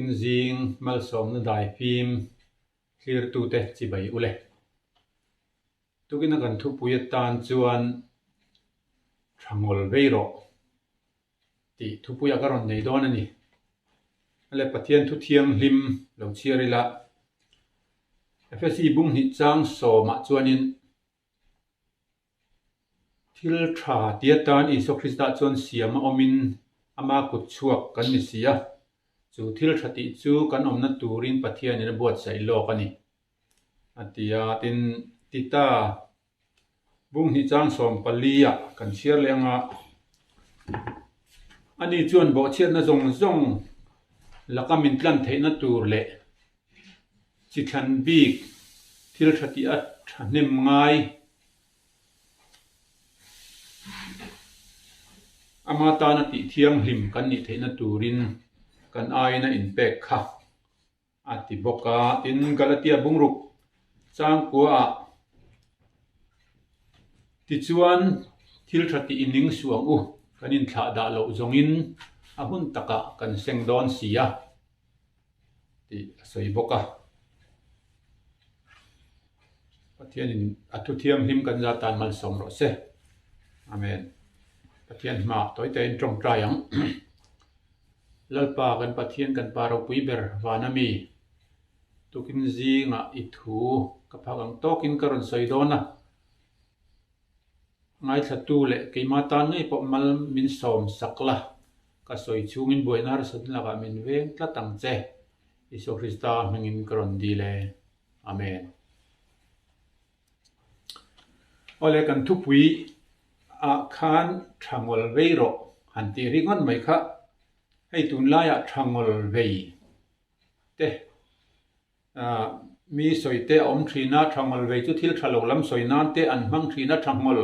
Tukin zing malsawmna daifim thlirtute chibai ule. Tukina kan thupui atan chuan tha ngawl vei rawh tih thupuia ka rawn nei dawn a ni. Ale Pathian thu thianghlim lo chhiar ila Efesi bunghnih chang sawmah chuanin Thil tha ti atan Isua Krista chuan siam a awmin ama kut chhuak kan ni si a, chu thil tha tih chu kan awmna turin Pathianin a buatsaih lawk a ni, a ti a. Tin, Tita bunghnih chang 14 ah kan chhiar leh anga ani chuan bawhchhiatna zawng zawng laka min tlan theihna tur leh chi thlan bik thil tha tih a thahnem ngai. Ama tana tih thianghlim kan nih theihna turin kan aiin a inpek kha a ti bawk a. Tin, Galatia bungruk changkuaah tichuan thil tha tih i ning suh ang u, kan inthlah dah loh zawngin a hun takah kan seng dawn si a. tih a sawi bawk a. Pathianin a thu thianghlim kan za tan malsawm rawh se. Amen. Pathian hmaah tawi tawiin tawngtai ang. Lalpa kan Pathian kan Pa ropui ber vana mi tukin zingah i thu ka phak ang tawkin ka rawn sawi dawn a. Ngaithlatu leh keimah tan ngei pawh mal min sawm sak la, ka sawi chhungin buaina harsatna lakah min veng tlat ang che. Isua Krista hmingin ka rawn dil e. Amen. Awle kan thupui ah khan tha ngawl vei rawh han tih ringawt mai kha hei tunlaiah tha ngawl vei te Mi sawi te a awm thin a, thangawl vei chu thil tha lo lam sawi nan te an hmang thin a, thangawl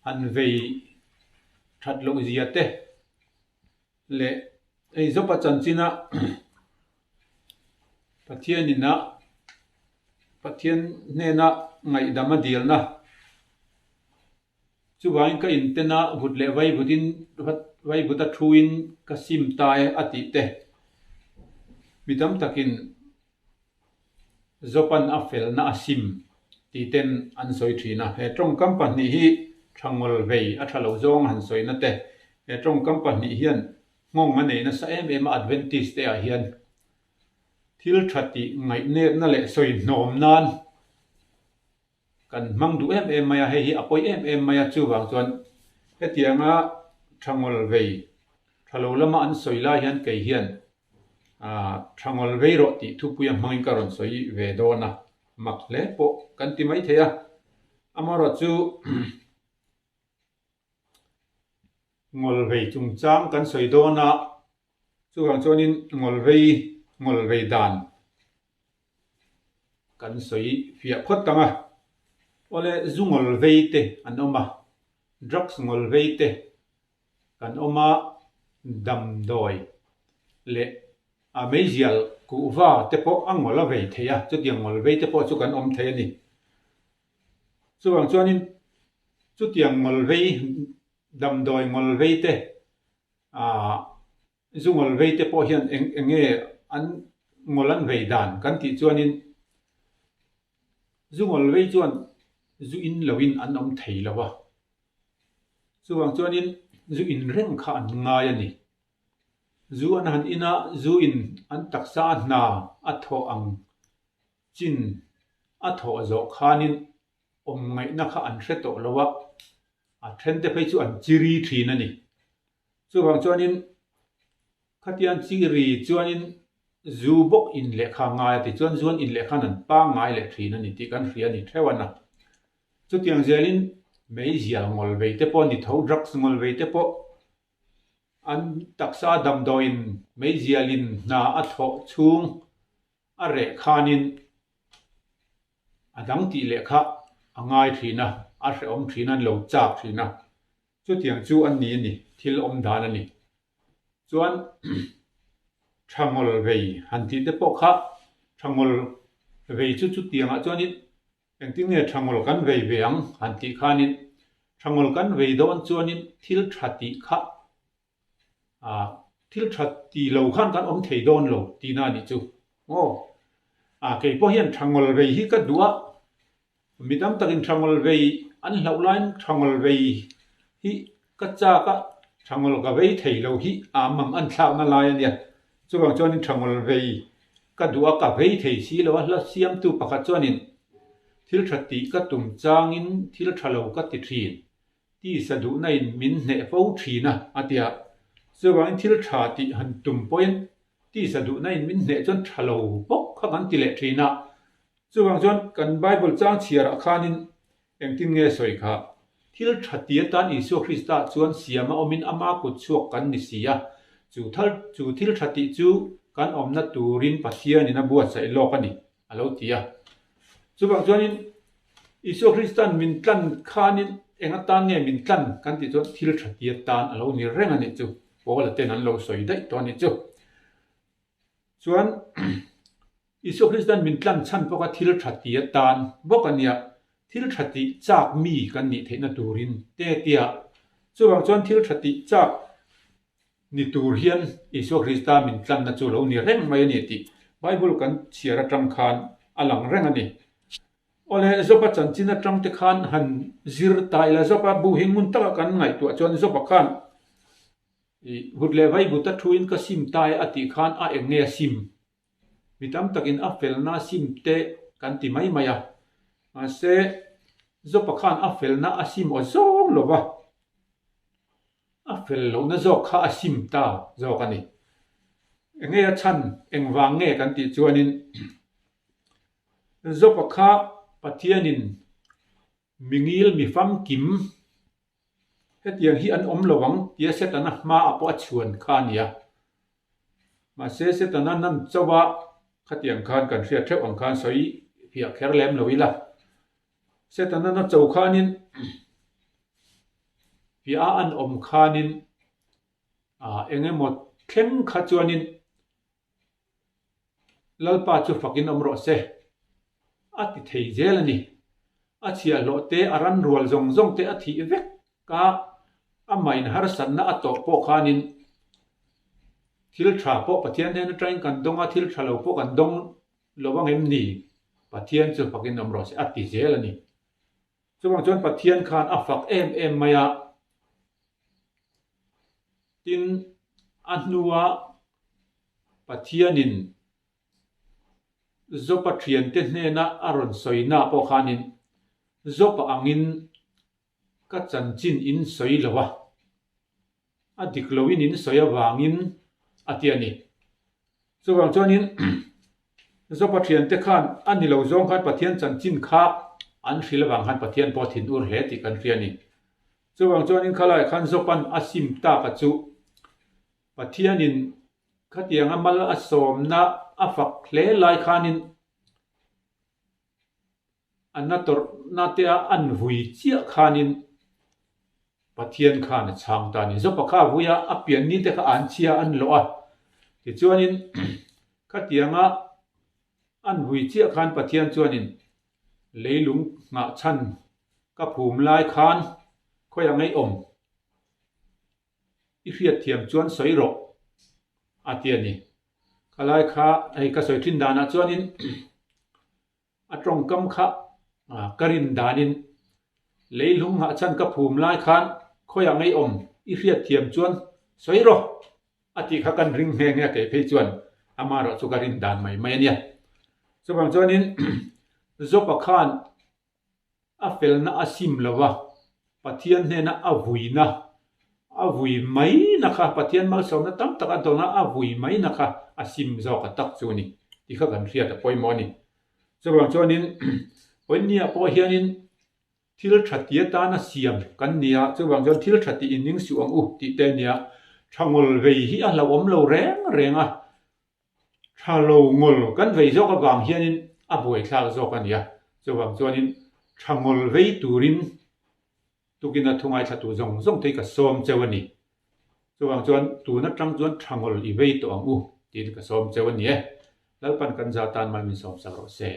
han vei that loh zia te leh hei zawpa chanchina Pathianina Pathian hnena ngaihdam a dilna Chuvangin ka inten a, vut leh vaivutin vaivut a thuin ka sim ta e a tih te. Mi tam takin Jopan a felna a sim tih ten an sawi thin a. He tawngkam pahnih hi thangawl vei a tha lo zawng han sawina te. He tawngkam pahnih hian nghawng a nei nasa em em a Adventist te ah hian thil tha tih ngaihnepna leh sawi hnawm nan Kan hmang duh em em mai a, hei hi a pawi em em mai a, chuvang chuan hetianga thangawl vei tha lo lama an sawi lai hian kei hian thangawl vei rawh tih thupui a hmangin ka rawn sawi ve dawn a, mak hle pawh kan ti mai thei a, amaherawhchu Ngawlvei chungchang kan sawi dawn a, chuvang chuanin ngawlvei ngawlvei dan kan sawi fiah phawt ang a. Awle zu ngawlvei te an awm a, drugs ngawlvei te kan awm a, damdawi leh a meizial kuhva te pawh a ngawl a vei thei a, chutiang ngawlvei te pawh chu kan awm thei a ni. Chuvang chuanin chutiang ngawlvei, damdawi ngawlvei te, aah zu ngawlvei te pawh hian eng eng nge an ngawl an vei dan kan tih chuanin zu ngawlvei chuan zu in loin an awm thei lo a. Chuvang chuanin zu in reng kha an ngai a ni. Zu an han in a, zu in an taksa a hna a thawh ang Chin a thawh zawh khanin awm ngaihna kha an hre tawh lo a, a thente phei chu an chiri thin a ni. Chuvang chuanin khatiang chiri chuanin zu bawk in lehkha ngai a ti chuan zuan in lehkhan an pangngai leh thin a ni tih kan hria a ni theuh a na. Chutiang zelin meizial ngawl vei te pawh ni tho, drugs ngawl vei te pawh an taksa damdawiin meizialin hna a thawh chhung A reh khanin a dang tih leh kha a ngai thin a, a hrehawm thin a, an lo chak thin a. Chutiang chu an ni a ni, thil awm dan a ni. Chuan thangawl vei han tih te pawh kha thangawl vei chu chutiangah chuanin engtin nge thangawl kan vei ve ang han tih khanin thangawl kan vei dawn chuanin thil tha tih kha. Thil tha ti lo khan kan awm thei dawn lo tihna a nih chu. Aw. A kei pawh hian tha ngawl vei hi ka duh a, mi tam takin tha ngawl vei an hlauh laiin tha ngawl vei hi ka chak a, tha ngawl ka vei thei lo hi a mang an thlakna lai a nia. Chuvang chuanin tha ngawl vei ka duh a, ka vei thei si lo a, hla siamtu pakhat chuanin thil tha tih ka tum changin thil tha lo ka ti thin. Tisa duhna in min hneh fo thin a, a ti a. Chuvangin thil tha tih han tum pawhin tisa duhna in min hneh chuan tha lo bawk kha kan ti leh thin a. Chuvang chuan kan Bible chang chhiarah khanin engtin nge sawi kha? Thil tha ti atan Isua Krista chuan siam a awmin ama kut chhuak kan ni si a. Chu thal chu thil tha tih chu kan awmna turin Pathianin a buatsaih lawk a ni. A lo ti a. Chuvang chuanin Isua Krista'n min tlan khanin eng atan nge min tlan kan tih chuan thil tha ti atan a lo ni reng a nih chu. Paula ten an lo sawi daih tawh a nih chu. Chuan Isua Krista'n min tlan chhan pawh kha thil tha ti atan bawk a nia. Thil tha tih chak mi kan nih theihna turin te tia. Chuvang chuan thil tha tih chak Ni tur hian Isua Krista min tlanna chu lo ni reng mai a ni tih Bible kan chhiar atang khan a lang reng a ni. Awle, Job-a chanchin atang te khan han zir ta ila, Job-a bu hi ngun taka kan ngaihtuah chuan Job-a khan i vut leh vai buta thuin ka sim ta e a tih khan a eng nge a sim? Mi tam takin a felna sim te kan ti mai mai a, mahse Job-a khan a felna a sim aw zawng lo va. A fel lohna zawk kha a sim ta zawk a ni. Enge a chhan engvang nge kan tih chuanin Job-a kha Pathianin mingil mi famkim hetiang hi an awm lo ang tia Setana hmaah pawh a chhuan kha a ni a. Mahse Setana nan chauh a khatiang khan kan hriat theuh ang khan sawi fiah kher lem lo ila. Setana na cho khanin fiah a an awm khanin ah eng emaw thleng kha chuanin Lalpa chu fakin awm rawh se a ti thei zel a ni. A chhiahhlawh te a ran rual zawng zawng te a thih vek a, amah in harsatna a tawh pawh khanin thil tha pawh Pathian hnen atangin kan dawng a, thil tha lo pawh kan dawng Lo vang em ni? Pathian chu fakin awm rawh se a ti zel a ni. Chuvang chuan Pathian khan a fak em em mai a. Tin, a hnua Pathianin Job-a thiante hnena a rawn sawina pawh khanin Job-a angin ka chanchin in sawi lo a. A dik loin in sawi avangin a ti a ni. Chuvang chuanin Zopa thiante khan a ni lo zawng khan Pathian chanchin kha an hrilh avang khan Pathian pawh a thin ur hle tih kan hria a ni. Chuvang chuanin khalaiah khan Zopa'n a sim tak a chu Pathianin khatianga mal a sawmna a fak hle lai khanin A na tawrhna te a an vui chiah khanin Pathian khan a chhang ta a ni. Zopa kha a vui a, a pian ni te kha an chhia an lawh a. Tichuanin khatianga an vui chiah khan Pathian chuanin leilung nghah chhan ka phum lai khan khawiah ngeiawm I hriatthiam chuan sawi rawh a ti a ni. Khalai kha hei ka sawi thin danah chuanin A tawngkam kha ka rin danin leilung nghahchhan ka phum lai khan khawiah ngeiawm i hriatthiam chuan sawi rawh a tih kha kan ring nghe nghe kei phei chuan amaherawh chu ka rin dan mai mai a nia. Chuvang chuanin Job-a khan A felna a sim lo va, Pathian hnena a vuina, a vui maina kha, Pathian malsawmna tam tak a dawn a, a vui maina kha a sim zawk a tak chu a ni tih kha kan hriat a pawimawh a ni. Chuvang chuanin Pawinia pawh hianin thil tha ti atana siam kan ni a, chuvang chuan thil tha tih in ning suh ang u tih te a nia, tha ngawl vei hi a hlauhawm lo reng reng a, Tha lo ngawl kan vei zawk avang hianin a buaithlak zawk a nia. Chuvang chuanin tha ngawl vei turin tukin a thu ngaithlatu zawng zawng te hi ka sawm cheu a ni. Chuvang chuan tun atang chuan tha ngawl i vei tawh ang u tiin ka sawm cheu a ni e. Lalpan kan za tan mal min sawmsak rawh se.